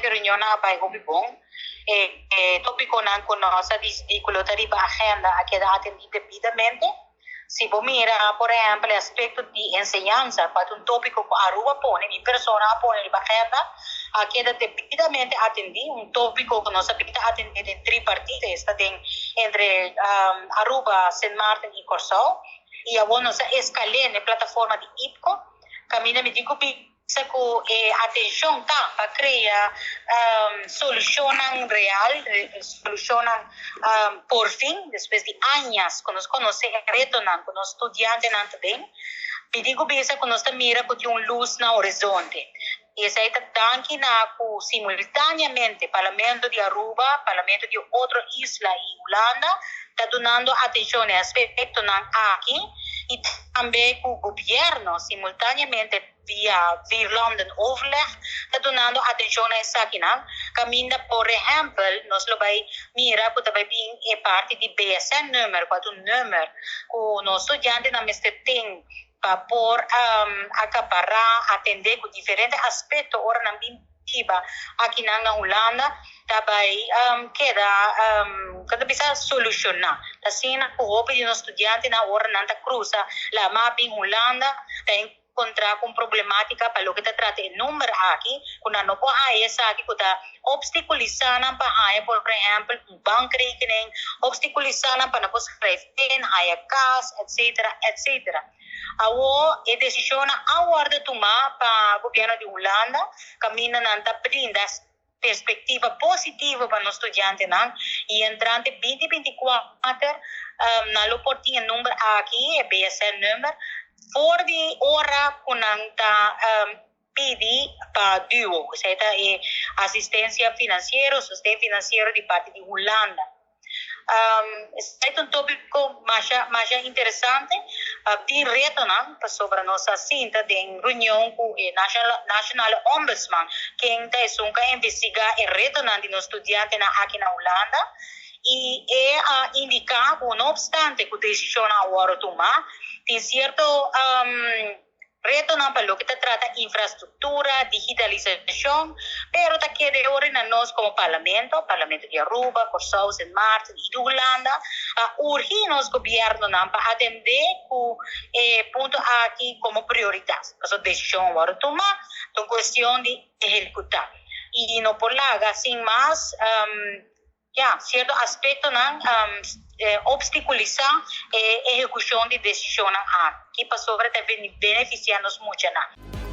ku e reunionnan a bai hopi bon. E tópikonan ku nos a disidí ku lo ta riba agenda a keda atendí debidamente. Si bo mira, por ehèmpel, e aspekto di enseñansa, ku a ta un tópiko ku Aruba pone, mi persona a pone riba agenda, a keda debidamente atendí. Un tópiko ku nos a bin ta atendé den tripartito, esta den entre Aruba, Sint Maarten i Kòrsou. I awor nos a eskal'é na e plataforma di IPCO, kaminda mi tin ku bisa ku e atenshon ta pa krea solushonnan real, solushonnan por fin, despues di añas ku nos konosé e retonan ku nos studiantenan ta den. Mi tin ku bisa ku nos ta mira ku tin un lus na horizonte. I esei ta danki na ku simultaneamente Parlamento di Aruba, Parlamento di otro isla i Hulanda ta dunando atenshon na e aspektonan aki i tambe ku gobièrnu simultaneamente via Vierlandenoverleg ta dunando atenshon na esakinan. Kaminda por ehèmpel nos lo bai mira ku ta bai bin e parti di BSN-nummer ku a ta un nummer ku nos studiantenan mester tin pa por acapará, atendé cu diferente aspecto ora nan bin biba akinan na Hulanda ta bay keda, con ta bisa, solucioná. Ta asina cu hopi di nos studiantenan ora nan ta cruza lama bin Hulanda ta encontra cu un problematica pa loke ta trata e number aki cu nan no por haya esaki cu ta obstaculisá nan pa haya por ehempel un bankrekening, obstaculisá nan pa nan por schrijf in, haya cas, etcetera, etcetera. Awor e desishonnan a wòrdu tumá pa gobièrnu di Hulanda kaminda nan ta brinda perspektiva positivo pa nos studiantenan i entrante binti 24 nan lo por tin e number aki, e BSN-nummer, for di ora ku nan ta pidi pa duo, esei ta e asistensia finansiero, sosten finansiero di parti di Hulanda. Esei ta un tópiko masha masha interesante. Tin retonan pasobra nos a sinta den reunion ku e Nationale Ombudsman, ken ta esun ku a investigá e retonan di nos studiantenan aki na Hulanda i e a indiká ku no opstante ku desishonnan a wòrdu tumá, tin sierto Retonan pa loke ta trata infrastruktura, digitalisashon, pero ta keda e ora na nos komo Parlamento, Parlamento di Aruba, Kòrsou, Sint Maarten i di Hulanda, pa urgi nos gobièrnunan pa atendé ku e punto aki komo prioridat. Pasobra desishon a wòrdu tumá, ta un kuestion di ehekutá i no por laga sin mas. Ya, sierto aspektonan obstikulisá e ehekushon di desishonnan aki pasobra ta benefisiá nos muchanan.